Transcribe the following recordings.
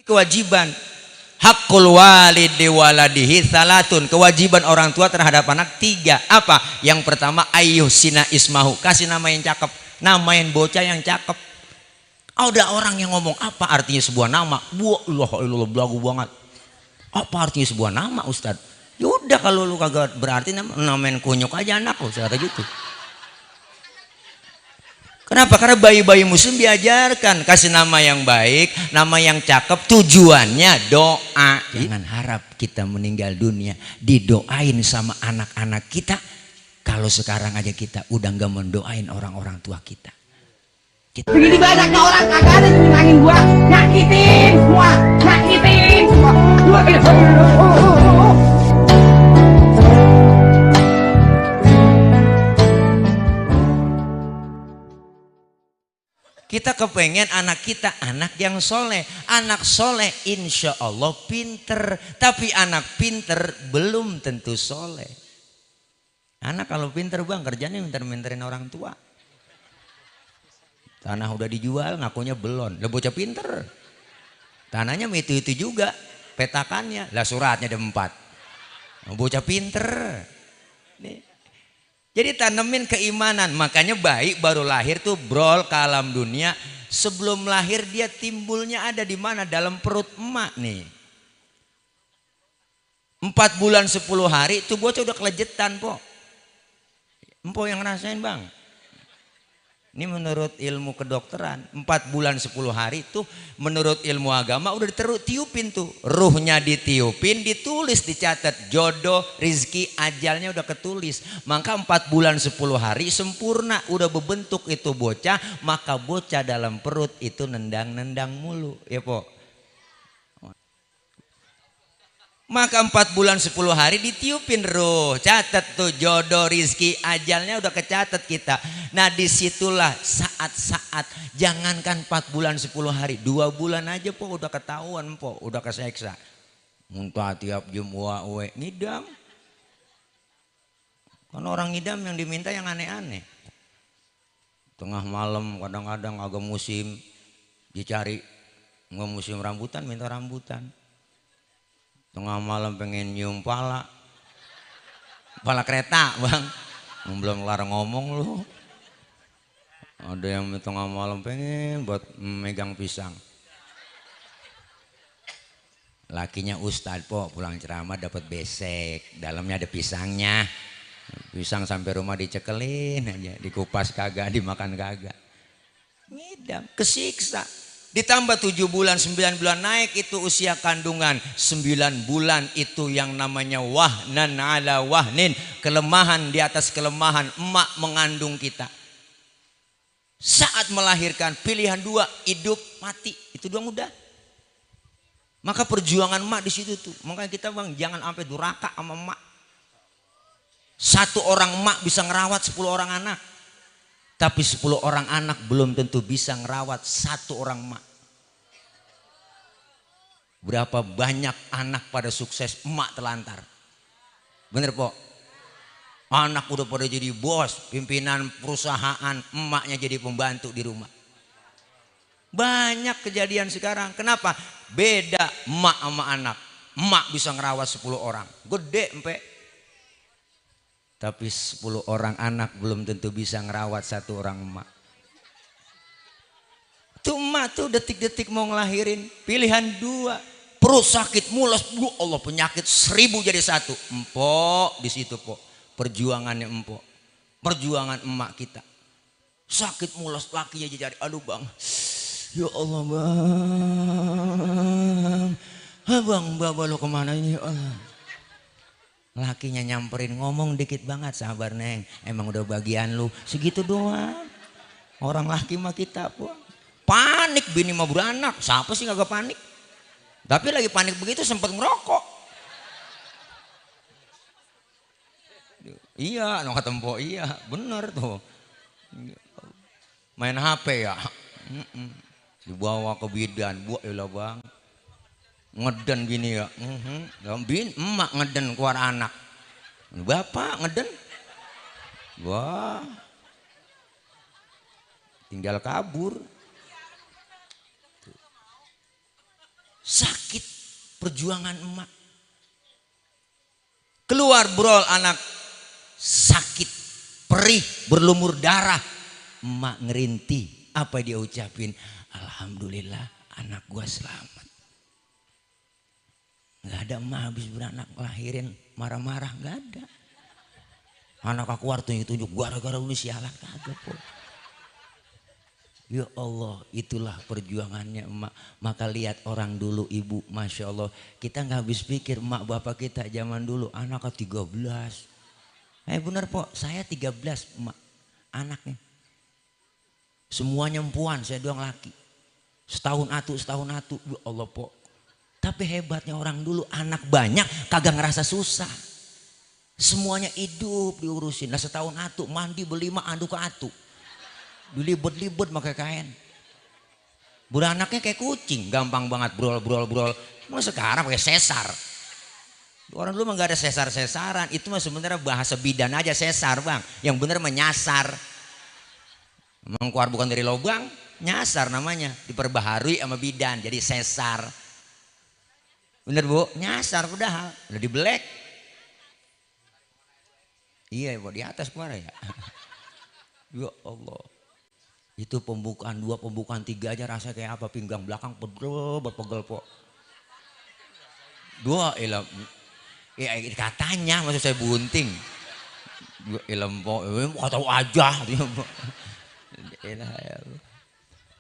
kewajiban. Hakul walidi waladihi salatun, kewajiban orang tua terhadap anak tiga. Apa? Yang pertama ayyuhsina ismahu, kasih nama yang cakep, namain bocah yang cakep. Ada orang yang ngomong apa artinya sebuah nama? Wah, belagu banget. Apa artinya sebuah nama, Ustad? Yaudah kalau lu kagak berarti namain kunyuk aja anak lu, kata gitu. Kenapa? Karena bayi-bayi muslim diajarkan kasih nama yang baik, nama yang cakep, tujuannya doa. Jangan harap kita meninggal dunia didoain sama anak-anak kita. Kalau sekarang aja kita udah nggak mendoain orang-orang tua kita. Begini banyaknya orang kagak ada yang nyenangin gua, nyakitin semua. Kita kepengen anak kita anak yang soleh. Anak soleh insya Allah pinter. Tapi anak pinter belum tentu soleh. Anak kalau pinter bang kerjanya minter-minterin orang tua. Tanah udah dijual ngakunya belum. Lah bocah pinter. Tanahnya itu juga. Petakannya. Lah suratnya ada 4. Bocah pinter. Nih. Jadi tanemin keimanan. Makanya bayi baru lahir tuh brol ke alam dunia. Sebelum lahir dia timbulnya ada di mana? Dalam perut emak nih. 4 bulan 10 hari tuh bocah udah kelejetan po. Empo yang ngerasain bang. Ini menurut ilmu kedokteran 4 bulan 10 hari tuh menurut ilmu agama udah ditiupin tuh. Ruhnya ditiupin, ditulis, dicatat. Jodoh, rizki, ajalnya udah ketulis. Maka 4 bulan 10 hari sempurna. Udah berbentuk itu bocah. Maka bocah dalam perut itu nendang-nendang mulu. Ya po. Maka 4 bulan 10 hari ditiupin ruh, catat tuh jodoh, rizki, ajalnya udah kecatat kita. Nah disitulah saat-saat, jangankan 4 bulan 10 hari, 2 bulan aja po udah ketahuan po, udah keseksa. Muntah tiap jumwa ngidam. Kan orang ngidam yang diminta yang aneh-aneh. Tengah malam kadang-kadang agak musim dicari, nggak musim rambutan minta rambutan. Tengah malam pengen nyium pala kereta bang, belum kelar ngomong lu. Ada yang tengah malam pengen buat megang pisang. Lakinya ustadz po pulang ceramah dapat besek, dalamnya ada pisangnya. Pisang sampai rumah dicekelin aja, dikupas kagak, dimakan kagak. Ngidam, kesiksa. Ditambah 7 bulan 9 bulan naik itu usia kandungan. 9 bulan itu yang namanya wahnan ala wahnin, kelemahan di atas kelemahan. Emak mengandung kita. Saat melahirkan pilihan 2, hidup mati, itu doang udah. Maka perjuangan emak di situ tuh. Makanya kita bang jangan sampai durhaka sama emak. 1 orang emak bisa ngerawat 10 orang anak. Tapi 10 orang anak belum tentu bisa ngerawat 1 orang emak. Berapa banyak anak pada sukses, emak telantar. Bener po? Anak udah pada jadi bos, pimpinan perusahaan, emaknya jadi pembantu di rumah. Banyak kejadian sekarang. Kenapa? Beda emak sama anak. Emak bisa ngerawat 10 orang. Gede empe. Tapi 10 orang anak belum tentu bisa ngerawat 1 orang emak. Tuh emak tuh detik-detik mau ngelahirin. Pilihan 2. Perut sakit mules. Allah penyakit 1000 jadi 1. Empok di situ po. Perjuangannya empok. Perjuangan emak kita. Sakit mules lakinya jadi aduh bang. Ya Allah bang. Abang bapak lo kemana ini ya Allah. Lakinya nyamperin ngomong dikit banget, sabar neng, emang udah bagian lu segitu doang. Orang laki mah kita po. Panik bini mah beranak, siapa sih kagak panik? Tapi lagi panik begitu sempat ngerokok. Iya, no ketempo iya, bener tuh. Main HP ya, dibawa ke bidan, buat ya bang. Ngeden bini ya, bin emak ngeden keluar anak, bapak ngeden, wah, tinggal kabur. Sakit perjuangan emak. Keluar brol anak sakit, perih, berlumur darah. Emak ngerintih. Apa dia ucapin? Alhamdulillah anak gua selamat. Gak ada emak habis beranak lahirin marah-marah, gak ada. Anak aku keluar tunjuk-tunjuk gara-gara lu sialan, kagak po. Ya Allah, itulah perjuangannya emak. Maka lihat orang dulu, ibu, Masya Allah. Kita nggak habis pikir emak bapak kita zaman dulu anaknya 13. Bener po, saya 13 emak anaknya. Semuanya empuan, saya doang laki. Setahun atu. Ya Allah po. Tapi hebatnya orang dulu, anak banyak kagak ngerasa susah. Semuanya hidup diurusin. Nah setahun atu, mandi berlima anduk ke atu. Dilibet-libet pakai kain. Beranaknya kayak kucing, gampang banget brol. Mau sekarang pakai sesar. Orang dulu mah gak ada sesar-sesaran. Itu mah sebenarnya bahasa bidan aja sesar bang. Yang bener menyasar. Emang keluar bukan dari lubang, nyasar namanya. Diperbaharui sama bidan jadi sesar. Bener bu, nyasar padahal. Udah dibelek. Iya bu, di atas kemana ya? Ya Allah. Itu pembukaan 2, pembukaan 3 aja rasanya kayak apa, pinggang belakang pegel po. 2 ilm. Ya katanya maksud saya bunting. 2 ilm po, kata aja.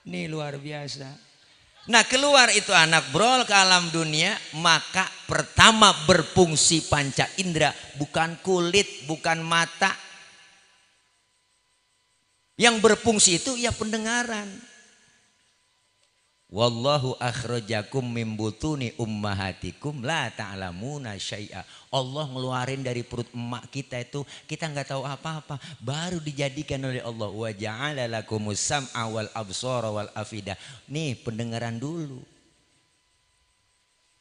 Ini luar biasa. Nah keluar itu anak brol ke alam dunia, maka pertama berfungsi panca indera, bukan kulit, bukan mata. Yang berfungsi itu ya pendengaran. Wallahu akhrajakum mim butuni ummahatikum la ta'lamuna syai'a. Allah ngeluarin dari perut emak kita itu kita nggak tahu apa-apa, baru dijadikan oleh Allah. Wa ja'ala lakumus sam'a wal absara wal afidah. Nih pendengaran dulu.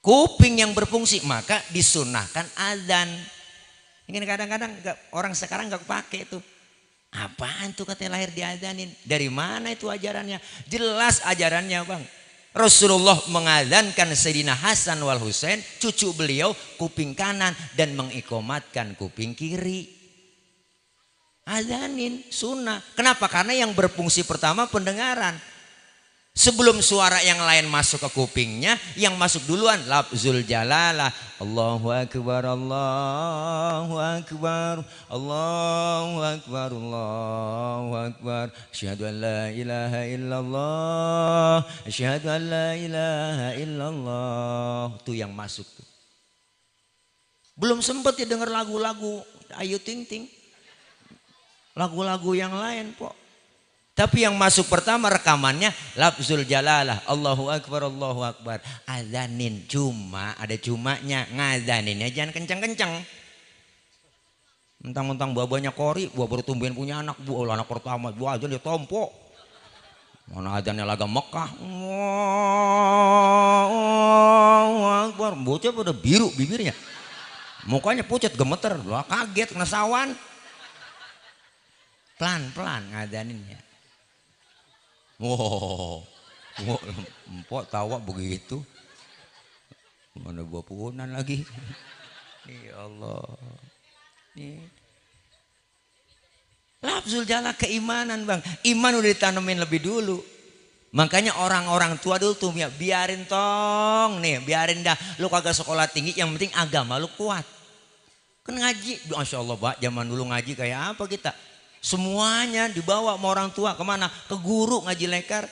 Kuping yang berfungsi, maka disunahkan azan. Ini kadang-kadang orang sekarang nggak pakai itu. Apaan tuh katanya lahir diazanin? Dari mana itu ajarannya? Jelas ajarannya bang. Rasulullah mengazankan Sayyidina Hasan wal Husain, cucu beliau, kuping kanan dan mengikomatkan kuping kiri. Azanin sunnah. Kenapa? Karena yang berfungsi pertama pendengaran. Sebelum suara yang lain masuk ke kupingnya, yang masuk duluan lafzul jalalah. Allahu akbar, Allahu akbar, Allahu akbar, Allahu akbar. Asyhadu an la ilaha illallah, asyhadu an la ilaha illallah. Itu yang masuk tuh. Belum sempat ya denger lagu-lagu Ayu Ting Ting. Lagu-lagu yang lain, po. Tapi yang masuk pertama rekamannya lafzul jalalah, Allahu akbar, Allahu akbar. Azanin, cuma ada cumanya, ngazaninnya jangan kencang-kencang. Mentang-mentang babanya kori, gua baru tumbuhin punya anak, gua anak pertama, gua aja dia tompo. Mana azannya laga Mekah. Allahu akbar, bocah pada biru bibirnya. Mukanya pucat gemeter, gua kaget kena sawan. Pelan-pelan ngazaninnya. Wow, empok tawa begitu. Mana gua punan lagi. Ya Allah. Nih. Lafzul jala keimanan bang. Iman udah ditanemin lebih dulu. Makanya orang-orang tua dulu tuh ya, biarin tong nih, biarin dah. Lu kagak sekolah tinggi, yang penting agama lu kuat. Kan ngaji, Masya Allah pak, zaman dulu ngaji kayak apa kita? Semuanya dibawa sama orang tua kemana? Ke guru ngaji lekar.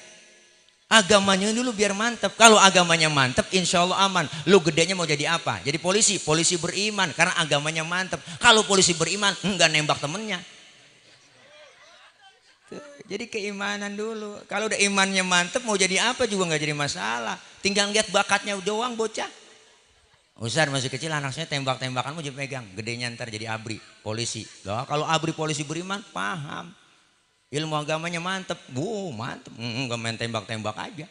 Agamanya dulu biar mantep. Kalau agamanya mantep insya Allah aman. Lu gedenya mau jadi apa? Jadi polisi. Polisi beriman karena agamanya mantep. Kalau polisi beriman enggak nembak temennya. Jadi keimanan dulu. Kalau udah imannya mantep mau jadi apa juga nggak jadi masalah. Tinggal lihat bakatnya doang bocah. Ustaz masih kecil anak saya tembak-tembakan mau jadi pegang. Gedenya ntar jadi abri polisi. Loh, kalau abri polisi beriman paham. Ilmu agamanya mantep. Mantep. Enggak main tembak-tembak aja.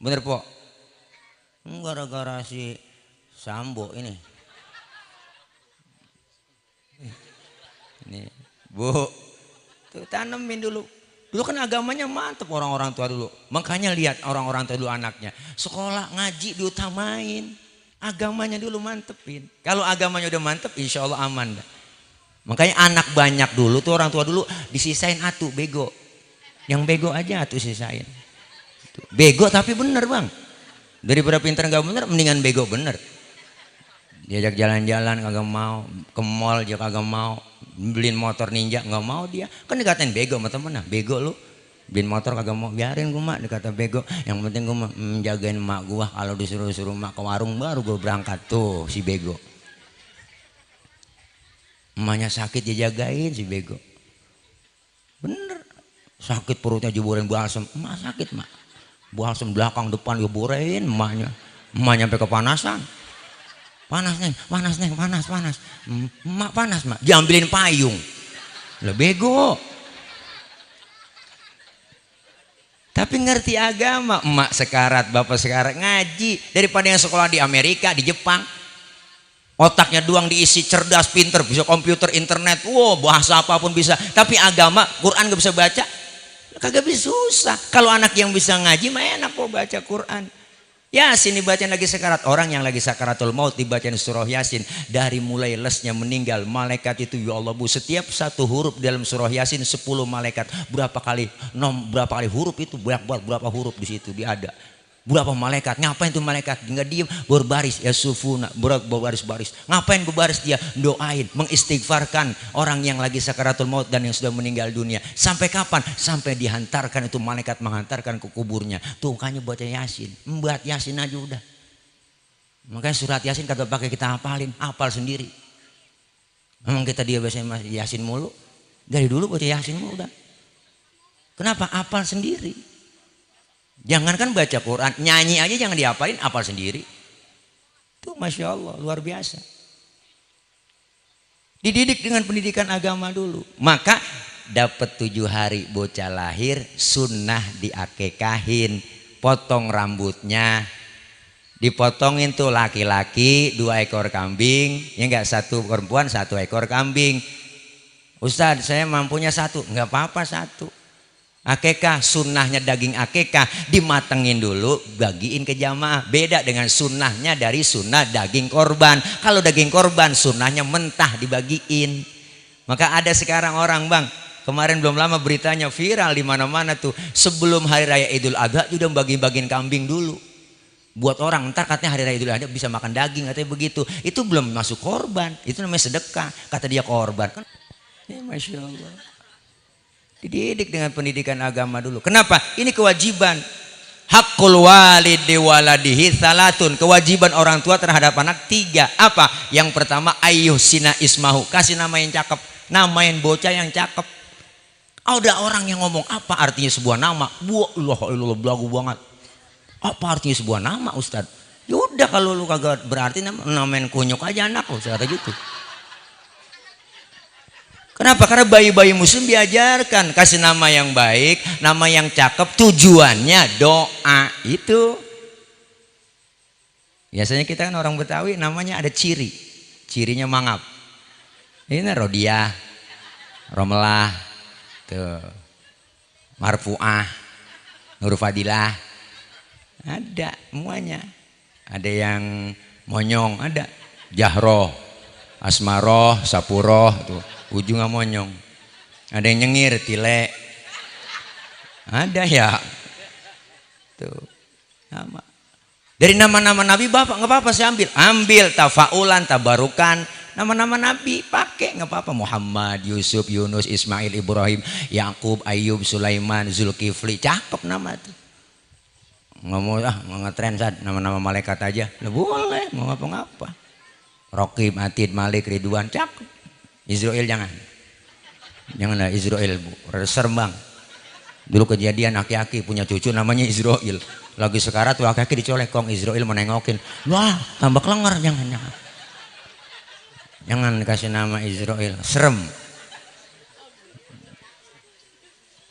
Bener po? Gara-gara si Sambo ini. Ini Bu. Tuh tanemin dulu. Dulu kan agamanya mantep orang-orang tua dulu. Makanya lihat orang-orang tua dulu anaknya. Sekolah ngaji diutamain. Agamanya dulu mantepin. Kalau agamanya udah mantep insya Allah aman dah. Makanya anak banyak dulu tuh orang tua dulu disisain atuh bego. Yang bego aja atuh sisain. Bego tapi bener bang. Daripada pinter gak bener mendingan bego bener. Diajak jalan-jalan kagak mau, ke mall juga kagak mau, beliin motor ninja nggak mau dia, kan dikatain bego sama temen, nah bego lu, beliin motor kagak mau, biarin gua mak, dikata bego, yang penting gua menjagain mak gua, kalau disuruh mak ke warung baru gua berangkat tuh si bego, emaknya sakit dia jagain si bego, bener, sakit perutnya jeborin balsem, emak sakit mak, balsem belakang depan jeborin emaknya sampai kepanasan. Panas neng, panas, mak panas mak, diambilin payung, lah bego. Tapi ngerti agama, emak sekarat, bapak sekarat ngaji, daripada yang sekolah di Amerika, di Jepang, otaknya doang diisi cerdas, pinter, bisa komputer, internet, wow bahasa apapun bisa. Tapi agama, Quran gak bisa baca, kagak bisa, susah. Kalau anak yang bisa ngaji, mah enak kok baca Quran. Yasin dibacain lagi sekarat, orang yang lagi sakaratul maut dibacain surah Yasin, dari mulai lesnya meninggal malaikat itu ya Allah bu, setiap satu huruf dalam surah Yasin 10 malaikat, berapa kali huruf itu, berapa huruf di situ dia ada, berapa malaikat, ngapain tuh malaikat nggak diem berbaris ya sufuna, berbaris-baris, ngapain berbaris dia, doain mengistighfarkan orang yang lagi sakaratul maut dan yang sudah meninggal dunia. Sampai kapan? Sampai dihantarkan itu malaikat menghantarkan ke kuburnya. Tuh makanya baca Yasin, membuat Yasin aja udah. Makanya surat Yasin kagak pakai kita hafalin, hafal sendiri. Memang kita dia biasanya Yasin mulu, dari dulu baca Yasin mulu udah. Kenapa? Hafal sendiri. Jangankan baca Quran, nyanyi aja jangan dihafalin, hafal sendiri. Tuh Masya Allah, luar biasa. Dididik dengan pendidikan agama dulu. Maka dapat 7 hari bocah lahir, sunnah diakekahin, potong rambutnya, dipotongin tuh laki-laki 2 ekor kambing, ya enggak, 1 perempuan 1 ekor kambing. Ustadz saya mampunya 1, enggak apa-apa 1. Akekah sunnahnya daging akekah dimatengin dulu, bagiin ke jamaah. Beda dengan sunnahnya dari sunnah daging korban. Kalau daging korban sunnahnya mentah dibagiin. Maka ada sekarang orang bang, kemarin belum lama beritanya viral di mana-mana tuh, sebelum hari raya Idul Adha udah bagi-bagiin kambing dulu. Buat orang ntar katanya hari raya Idul Adha bisa makan daging, katanya begitu. Itu belum masuk korban, itu namanya sedekah. Kata dia korban kan. Ya, Masya Allah. Dididik dengan pendidikan agama dulu. Kenapa? Ini kewajiban. Hakul walidi waladihi salatun. Kewajiban orang tua terhadap anak 3. Apa? Yang pertama ayyuhsina ismahu. Kasih nama yang cakep. Namain bocah yang cakep. Ada orang yang ngomong apa artinya sebuah nama? Allah belagu banget. Apa artinya sebuah nama Ustad? Yaudah kalau lu kagak berarti namain kunyuk aja anak lu. Kata gitu. Kenapa? Karena bayi-bayi muslim diajarkan kasih nama yang baik, nama yang cakep, tujuannya doa itu. Biasanya kita kan orang Betawi namanya ada ciri, cirinya mangap. Ini Rodiah, Romelah, tuh, Marfuah, Nur Fadilah, ada semuanya. Ada yang monyong, ada Jahroh, Asmaroh, Sapuroh, tuh. Ujungnya monyong. Ada yang nyengir, tile. Ada ya. Tuh. Nama. Dari nama-nama Nabi Bapak nggak apa-apa saya ambil. Ambil tafaulan, tabarukan. Nama-nama Nabi pakai nggak apa-apa. Muhammad, Yusuf, Yunus, Ismail, Ibrahim, Yakub, Ayub, Sulaiman, Zulkifli. Cakep nama tuh. Nggak mau mau ngetren nama-nama malaikat aja. Lah boleh, mau ngapa-ngapa. Rokib, Atid, Malik, Ridwan, cakep. Israel janganlah Israel bu, serem bang. Dulu kejadian aki-aki punya cucu namanya Israel, lagi sekarat tuh aki-aki dicolek, kong Israel mau nengokin, wah tambah kelengar, jangan kasih nama Israel, serem.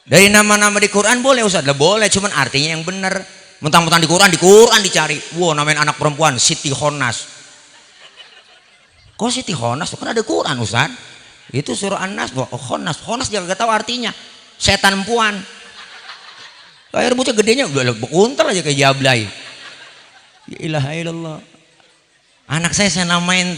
Dari nama-nama di Quran boleh Ustaz, lah boleh, cuman artinya yang benar. Mentang-mentang di Quran dicari, wow namain anak perempuan Siti Khonas. Kok Siti Khonas? Kan ada Quran Ustaz. Itu surah An-Nas. Khonas. Khonas dia gak tahu artinya. setan puan. Air bocah gedenya udah bekuntal aja kayak jablay. Ya ilaha illallah. Anak saya namain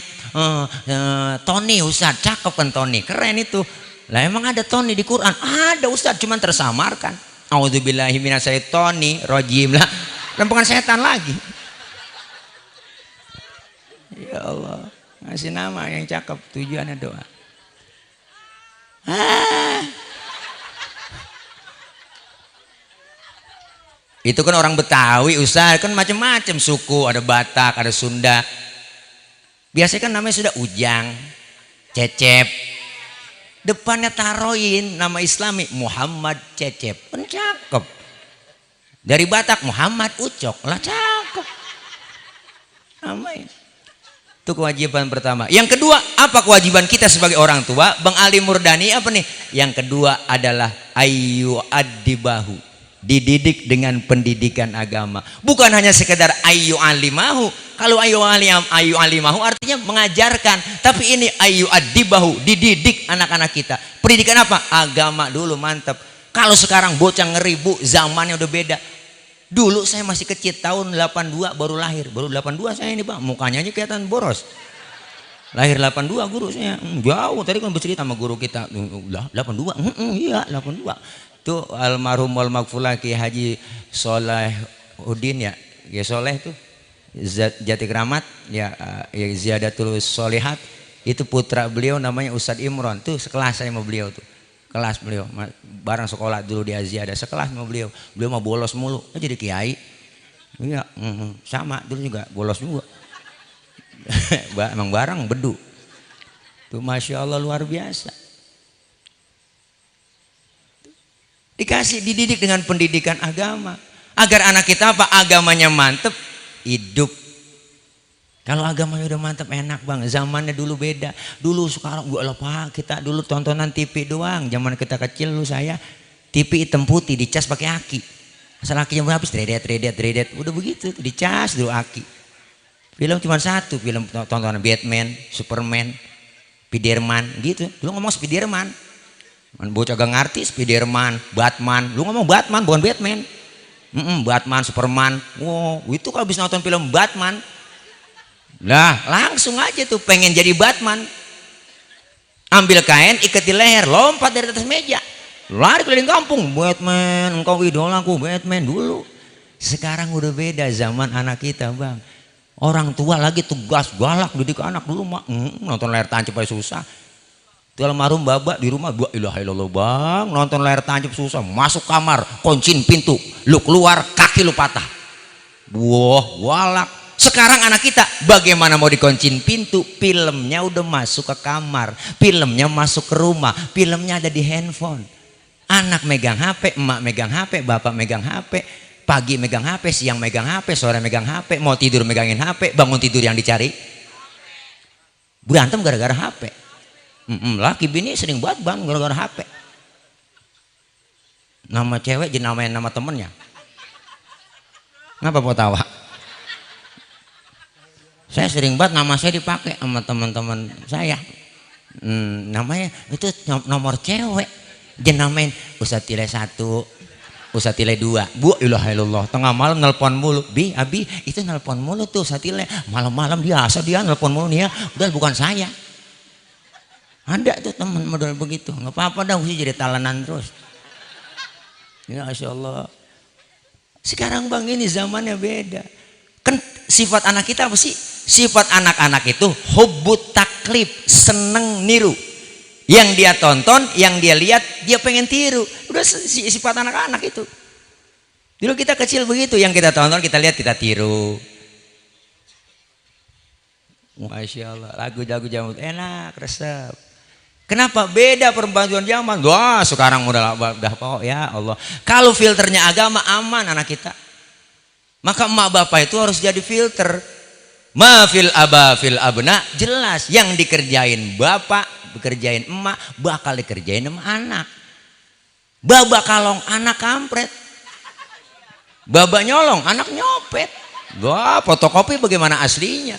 Tony, Ustaz, cakep kan Tony, keren itu. Lah emang ada Tony di Quran? Ada Ustaz, cuman tersamarkan. A'udzubillahi minasyaitonir rajim lah. Lempengan setan lagi. Ya Allah, ngasih nama yang cakep, tujuannya doa. Itu kan orang Betawi, Ustaz, kan macam-macam suku, ada Batak, ada Sunda. Biasanya kan namanya sudah Ujang, Cecep. Depannya taroin nama Islami Muhammad Cecep. Kan cakep. Dari Batak Muhammad Ucok. Lah cakep. Namanya. Itu kewajiban pertama. Yang kedua, apa kewajiban kita sebagai orang tua? Bang Ali Murdani apa nih? Yang kedua adalah ayu adibahu. Dididik dengan pendidikan agama. Bukan hanya sekedar ayu alimahu. Kalau ayu alimahu artinya mengajarkan. Tapi ini ayu adibahu, dididik anak-anak kita. Pendidikan apa? Agama dulu, mantap. Kalau sekarang bocah ngeri bu, zamannya udah beda. Dulu saya masih kecil, tahun 82 baru lahir. Baru 82 saya ini Pak, mukanya aja kelihatan boros. Lahir 82 guru saya. Jauh, tadi kan bercerita sama guru kita. 82? Iya 82. Itu almarhum wal maghfurlah Ki Haji Solehuddin ya. Ya Soleh itu Jati Kramat ya, Ziyadatul Solihat. Itu putra beliau namanya Ustadz Imron. Tuh sekelas saya sama beliau tuh. Kelas beliau bareng sekolah dulu di Aziada, sekelas sama beliau. Beliau mah bolos mulu, jadi kiai. Iya, sama dulu juga bolos juga. Emang bareng bedu. Tuh masya Allah luar biasa. Dikasih dididik dengan pendidikan agama agar anak kita apa? Agamanya mantep, hidup. Kalau agamanya udah mantap enak bang. Zamannya dulu beda. Dulu sekarang gua lupa, kita dulu tontonan TV doang. Zaman kita kecil lu saya TV hitam putih dicas pakai aki. Asal akinya berhabis redet. Udah begitu dicas dulu aki. Film cuma satu, film tontonan Batman, Superman, Spiderman gitu. Lu ngomong Spiderman. Bocah gak ngerti Spiderman, Batman. Lu ngomong Batman bukan Batman. Batman, Superman. Wow, itu kalau bisa nonton film Batman. Lah langsung aja tuh pengen jadi Batman. Ambil kain ikat di leher, lompat dari atas meja, lari keliling kampung. Batman, engkau idolaku Batman dulu. Sekarang udah beda zaman anak kita bang. Orang tua lagi tugas galak didik anak. Dulu mah nonton layar tancap aja susah. Itu almarhum babak di rumah, dua ilaha illallah bang, nonton layar tancap susah. Masuk kamar, kuncin pintu, lu keluar kaki lu patah. Wah galak. Sekarang anak kita bagaimana mau dikuncin pintu? Filmnya udah masuk ke kamar, filmnya masuk ke rumah, filmnya ada di handphone. Anak megang HP, emak megang HP, bapak megang HP, pagi megang HP, siang megang HP, sore megang HP, mau tidur megangin HP, bangun tidur yang dicari berantem gara-gara HP. Laki bini sering banget bang gara-gara HP. Nama cewek jadi namain nama temennya. Ngapa mau tawa? Saya sering banget nama saya dipakai sama teman-teman saya. Namanya itu nomor cewek. Dia namain Ustadz Tile 1, Ustadz Tile 2. Bu ilaha illallah, tengah malam nelpon mulu. Bi, Abi, itu nelpon mulu tuh Ustadz Tile. Malam-malam biasa dia nelpon mulu nih ya. Udah bukan saya. Ada tuh teman model begitu. Nggak apa-apa dah, mesti jadi talenan terus. Ya Masya Allah. Sekarang bang ini zamannya beda. Kan sifat anak kita apa sih? Sifat anak-anak itu hubbut taklif, seneng niru. Yang dia tonton, yang dia lihat, dia pengen tiru. Udah sifat anak-anak itu. Dulu kita kecil begitu, yang kita tonton, kita lihat, kita tiru. Masya Allah, lagu-lagu zaman enak, resep. Kenapa beda perpaduan zaman? Wah, sekarang udah kok ya Allah. Kalau filternya agama aman anak kita. Maka emak bapak itu harus jadi filter. Mafil aba fil abna, jelas yang dikerjain bapak, dikerjain emak, bakal dikerjain sama anak. Baba kalong, anak kampret. Baba nyolong, anak nyopet. Wah, fotokopi bagaimana aslinya?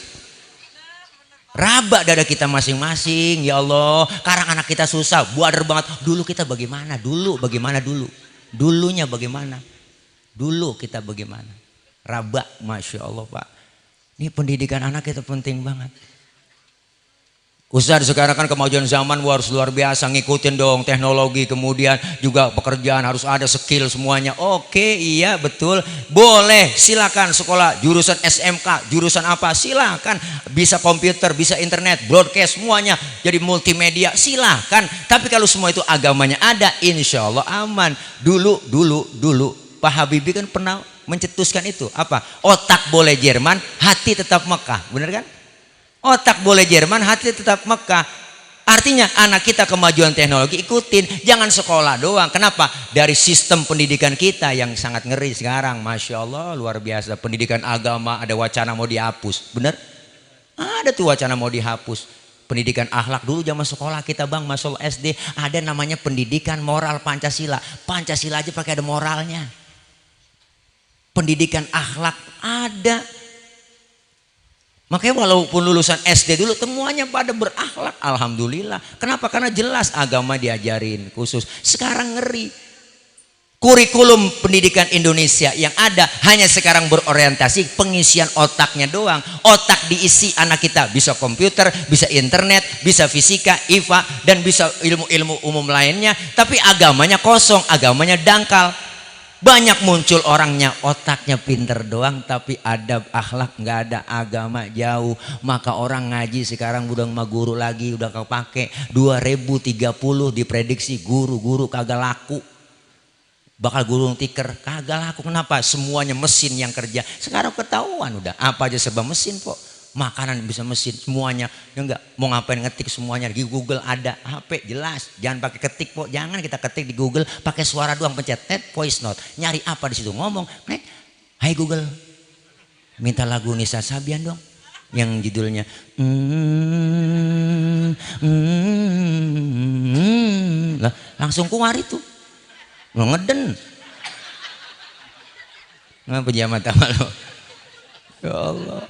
Raba dada kita masing-masing, ya Allah. Sekarang anak kita susah, buader banget. Dulu kita bagaimana? Dulunya bagaimana? Dulu kita bagaimana? Raba, Masya Allah Pak. Ini pendidikan anak kita penting banget. Ustaz, sekarang kan kemajuan zaman harus luar biasa, ngikutin dong teknologi, kemudian juga pekerjaan harus ada skill semuanya. Oke, iya betul, boleh, silakan sekolah jurusan SMK, jurusan apa silakan, bisa komputer, bisa internet, broadcast semuanya, jadi multimedia silakan. Tapi kalau semua itu agamanya ada, insya Allah aman. Dulu Pak Habibie kan pernah mencetuskan itu apa? Otak boleh Jerman, hati tetap Mekah, bener kan? Otak boleh Jerman, hati tetap Mekah. Artinya anak kita kemajuan teknologi ikutin, jangan sekolah doang. Kenapa? Dari sistem pendidikan kita yang sangat ngeri sekarang, Masya Allah luar biasa. Pendidikan agama ada wacana mau dihapus, bener? Ada tuh wacana mau dihapus. Pendidikan akhlak dulu zaman sekolah kita Bang, masuk SD ada namanya pendidikan moral Pancasila. Pancasila aja pakai ada moralnya. Pendidikan akhlak ada. Makanya walaupun lulusan SD dulu semuanya pada berakhlak, alhamdulillah. Kenapa? Karena jelas agama diajarin khusus. Sekarang ngeri. Kurikulum pendidikan Indonesia yang ada hanya sekarang berorientasi pengisian otaknya doang. Otak diisi anak kita bisa komputer, bisa internet, bisa fisika, IPA, dan bisa ilmu-ilmu umum lainnya. Tapi agamanya kosong, agamanya dangkal. Banyak muncul orangnya otaknya pinter doang tapi adab akhlak nggak ada, agama jauh. Maka orang ngaji sekarang udah sama guru lagi, udah kepake 2030 diprediksi guru-guru kagak laku, bakal gulung tikar kagak laku. Kenapa? Semuanya mesin yang kerja. Sekarang ketahuan udah apa aja serba mesin kok. Makanan bisa mesin semuanya, ya enggak mau ngapain ngetik semuanya di Google ada, HP jelas, jangan pakai ketik kok, jangan kita ketik di Google, pakai suara doang, pencet voice note, nyari apa di situ ngomong, hai Google, minta lagu Nisa Sabian dong, yang judulnya lah langsung keluar itu, lo ngeden, nggak pejabat sama lo, ya Allah.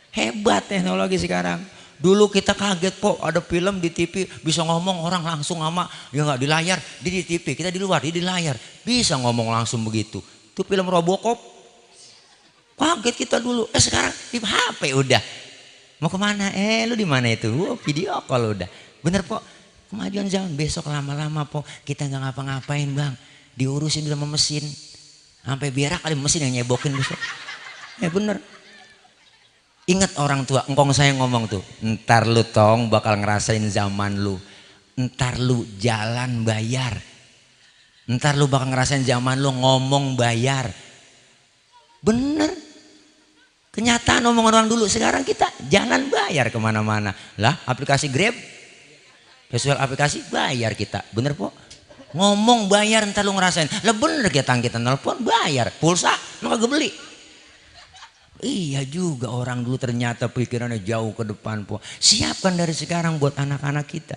Hebat teknologi sekarang. Dulu kita kaget kok ada film di TV bisa ngomong orang langsung sama, ya nggak di layar, di TV, kita di luar, di layar bisa ngomong langsung begitu. Itu film Robocop. Kaget kita dulu. Sekarang di HP udah. Mau kemana? Lu di mana itu? Video call udah. Bener kok. Kemajuan zaman. Besok lama-lama kok kita nggak ngapa-ngapain Bang. Diurusin sama mesin. Sampai berak kali mesin yang nyebokin besok. Bener. Ingat orang tua, engkong saya ngomong tuh, ntar lu tong bakal ngerasain zaman lu, ntar lu jalan bayar, ntar lu bakal ngerasain zaman lu ngomong bayar. Bener, kenyataan omongan orang dulu. Sekarang kita jalan bayar kemana-mana. Lah aplikasi Grab, visual aplikasi bayar kita, bener po? Ngomong bayar ntar lu ngerasain. Lah bener kita nelpon bayar, pulsa lu kagak beli. Iya juga orang dulu ternyata pikirannya jauh ke depan po. Siapkan dari sekarang buat anak-anak kita.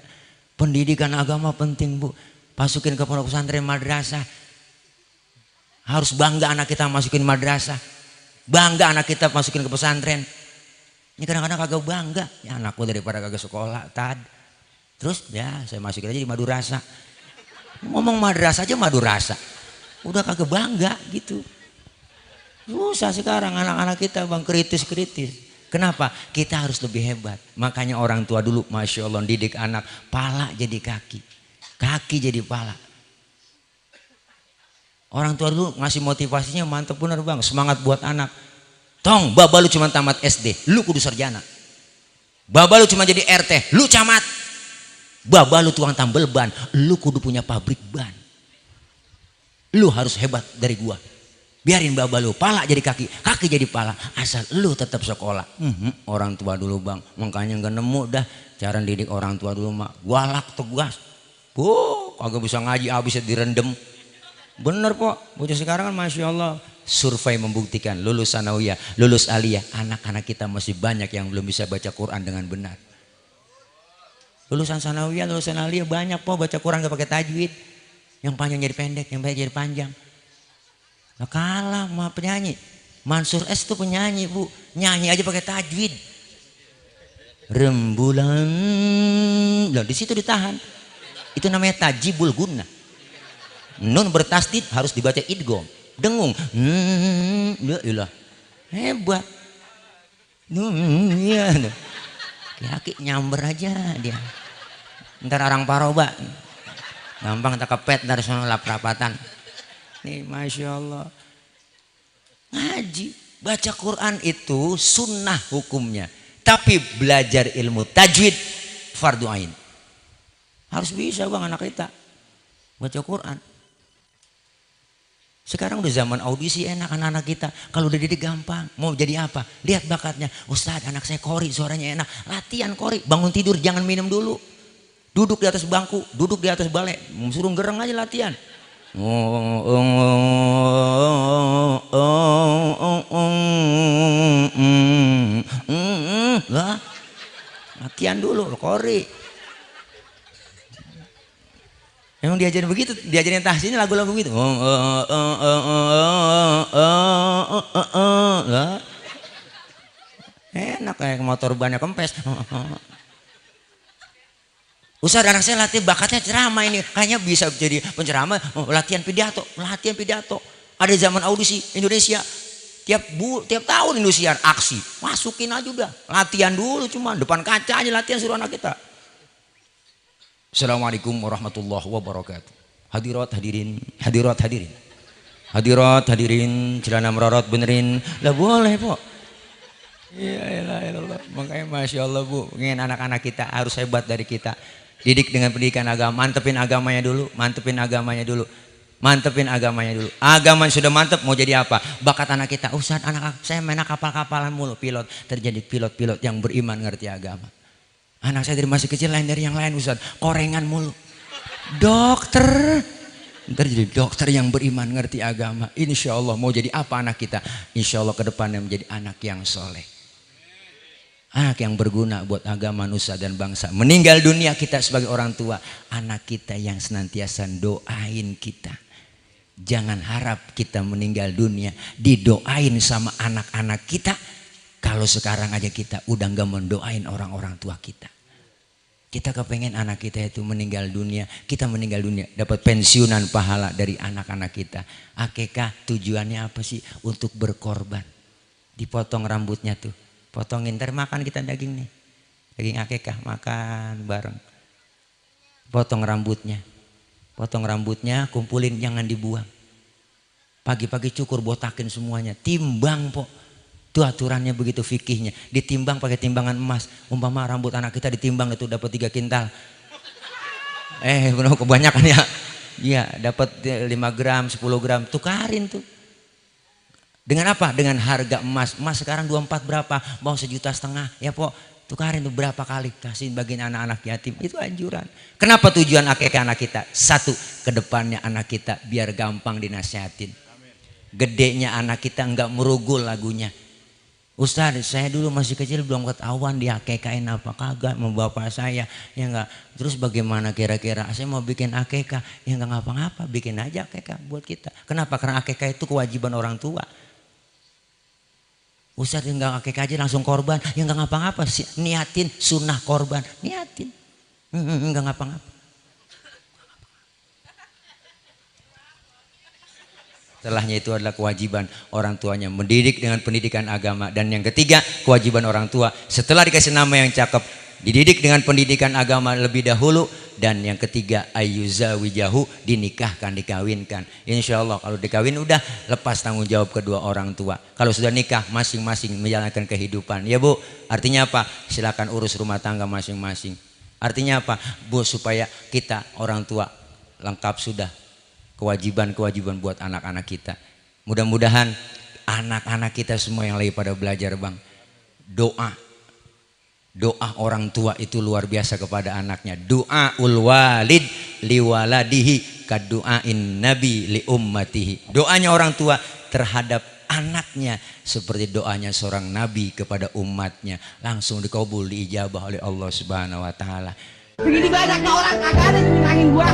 Pendidikan agama penting Bu. Masukin ke pondok pesantren madrasah. Harus bangga anak kita masukin madrasah. Bangga anak kita masukin ke pesantren. Ini kadang-kadang kagak bangga. Ya anakku daripada kagak sekolah tad. Terus ya saya masukin aja di madrasah. Ngomong madrasah aja madrasah. Udah kagak bangga gitu. Susah sekarang anak-anak kita Bang, kritis-kritis. Kenapa? Kita harus lebih hebat. Makanya orang tua dulu Masya Allah didik anak, pala jadi kaki, kaki jadi pala. Orang tua dulu ngasih motivasinya mantep bener Bang, semangat buat anak. Tong, baba lu cuma tamat SD, lu kudu sarjana. Baba lu cuma jadi RT, lu camat. Baba lu tukang tambel ban, lu kudu punya pabrik ban. Lu harus hebat dari gua. Biarin baba lu, pala jadi kaki, kaki jadi pala, asal lu tetap sekolah. Orang tua dulu Bang, makanya nggak nemu dah cara didik orang tua dulu mak, galak tegas. Kagak bisa ngaji habisnya direndam. Bener kok, bocah sekarang kan Masya Allah. Survei membuktikan lulus sanawiyah, lulus aliyah, anak-anak kita masih banyak yang belum bisa baca Quran dengan benar. Lulusan sanawiyah, lulusan aliyah banyak kok baca Quran gak pakai tajwid. Yang panjang jadi pendek, yang pendek jadi panjang. Nah, kalah sama penyanyi. Mansur S itu penyanyi Bu, nyanyi aja pakai tajwid. rembulan. Loh, di situ ditahan. Itu namanya tajibul guna. Nun bertasdid harus dibaca idgham. Dengung. Ya ilah. Hebat. Iya. Kaki nyamber aja dia. Ntar orang paroba. Gampang tak kepet dari sana lap rapatan. Nih Masya Allah. Ngaji, baca Quran itu sunnah hukumnya. Tapi belajar ilmu tajwid fardu ain. Harus bisa bang anak kita baca Quran. Sekarang udah zaman audisi, enak anak-anak kita. Kalau udah didik gampang. Mau jadi apa? Lihat bakatnya. Ustadz, anak saya kori, suaranya enak. Latihan kori. Bangun tidur jangan minum dulu. Duduk di atas bangku, duduk di atas balai, suruh gereng aja latihan. Latihan dulu, kori. Emang diajarin begitu, diajarin tahsin lagu-lagu begitu. Enak kayak motor bannya kempes. Ustaz, anak saya latih bakatnya ceramah ini, kayaknya bisa jadi penceramah. Latihan pidato. Ada zaman audisi Indonesia, tiap tahun Indosiar aksi, masukin aja udah. Latihan dulu cuma depan kaca aja latihan suruh anak kita. Assalamualaikum warahmatullahi wabarakatuh. Hadirat hadirin, celana merorot benerin. Lah boleh po. Iya, makanya Masya Allah bu, ingin anak-anak kita harus hebat dari kita. Didik dengan pendidikan agama, mantepin agamanya dulu. Agama sudah mantep, mau jadi apa? Bakat anak kita, Ustaz, anak saya main kapal-kapalan mulu, pilot. Terjadi pilot-pilot yang beriman ngerti agama. Anak saya dari masih kecil lain dari yang lain, Ustaz, korengan mulu. Dokter, terjadi dokter yang beriman ngerti agama. Insya Allah mau jadi apa anak kita? Insya Allah ke depannya menjadi anak yang soleh. Anak yang berguna buat agama, nusa dan bangsa. Meninggal dunia kita sebagai orang tua, anak kita yang senantiasa doain kita. Jangan harap kita meninggal dunia didoain sama anak-anak kita. Kalau sekarang aja kita udah gak mendoain orang-orang tua kita. Kita kepengen anak kita itu meninggal dunia, kita meninggal dunia dapat pensiunan pahala dari anak-anak kita. Akikah tujuannya apa sih? Untuk berkorban. Dipotong rambutnya tuh. Potongin, ntar makan kita daging nih. Daging akikah, makan bareng. Potong rambutnya, kumpulin, jangan dibuang. Pagi-pagi cukur, botakin semuanya. Timbang po. Itu aturannya begitu fikihnya. Ditimbang pakai timbangan emas. Umpama rambut anak kita ditimbang itu dapat 3 kintal. Kebanyakan ya. Iya, dapat 5 gram, 10 gram. Tukarin tuh. Dengan apa? Dengan harga emas. Emas sekarang 24 berapa? Mau 1,5 juta. Ya po, tukarin tuh berapa kali. Kasih bagian anak-anak yatim. Itu anjuran. Kenapa tujuan akikah anak kita? 1, kedepannya anak kita biar gampang dinasihatin. Gedenya anak kita enggak merugul lagunya. Ustaz, saya dulu masih kecil belum ketahuan diakekain apa kagak sama bapak saya. Ya enggak. Terus bagaimana kira-kira? Saya mau bikin akekah. Ya enggak ngapa-ngapa, bikin aja akekah buat kita. Kenapa? Karena akekah itu kewajiban orang tua. Ustaz, enggak akekah aja langsung korban. Ya enggak ngapa-ngapa, niatin sunnah korban. Niatin. Enggak ngapa-ngapa. Setelahnya itu adalah kewajiban orang tuanya mendidik dengan pendidikan agama. Dan yang ketiga, kewajiban orang tua setelah dikasih nama yang cakep, dididik dengan pendidikan agama lebih dahulu. Dan yang ketiga, ayyuzawijahu, dinikahkan, dikawinkan. Insya Allah kalau dikawin udah lepas tanggung jawab kedua orang tua. Kalau sudah nikah masing-masing menjalankan kehidupan. Ya bu, artinya apa? Silakan urus rumah tangga masing-masing. Artinya apa? Bu, supaya kita orang tua lengkap sudah kewajiban-kewajiban buat anak-anak kita. Mudah-mudahan anak-anak kita semua yang lagi pada belajar bang, doa orang tua itu luar biasa kepada anaknya. Doaul walid liwaladihi kadu'ain nabi li ummatihi. Doanya orang tua terhadap anaknya seperti doanya seorang nabi kepada umatnya. Langsung dikabul, diijabah oleh Allah Subhanahu wa taala. Begini banyaknya orang kagak ada yang nyenangin gua.